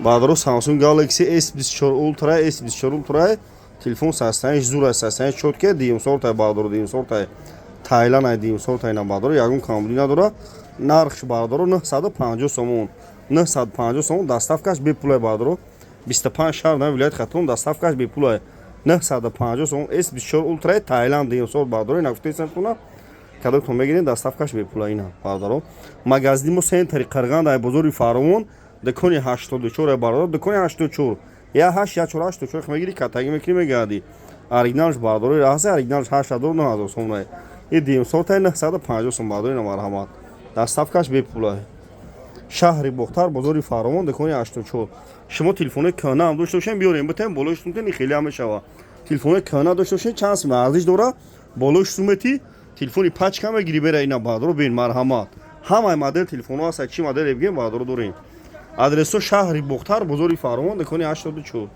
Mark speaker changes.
Speaker 1: Баъдро Samsung Galaxy S24 Ultra, S24 Ultra телефон, состояниш зур, состояниш чёткий, дуюмсортай, баъдро, дуюмсортай, Тайланд ай, дуюмсортай на, баъдро, ягон камбудӣ надора. Нархш, баъдро, 950 сомон, 950 сомон, доставкаш бепулай, баъдро, 25 шаҳр на вилояти Хатлон доставкаш бепулай. 950 сомон, S24 Ultra, Тайланд, дуюмсорт, баъдро, ина гуфтесантуна, кадомтон мегиред, доставкаш бепула. Ина, бародаро, магазини мо центри Қирғанд ай, бозори Фаровон, дукони 84, бародар, дукони 84, я 8 я 4 84 мегири, катагӣ мекунӣ, мегарди. Оригиналш, бародари, раҳасе, оригиналш 8000, 9000 сомон, и дуюмсортай 950 сом, бародари, марҳамат, доставкаш бепула. Шаҳри Бохтар, бозори Фаровон, дукони 84. Шумо телефони кӯҳна ҳам дошта бошем, биёрем, битем, болои сумтен, хеле ҳам мешава. Телефони кӯҳна дошта бошем, чанд сум арзиш дора, болои сумети телефони пачка мегири, бера. Ина, баъдро, бин, марҳамат, ҳамаи модел телефонҳо ҳаст, чӣ моделе бигем, баъдро, дорем. Адресо: шаҳри Бохтар, бозори Фаровон, дукони 84.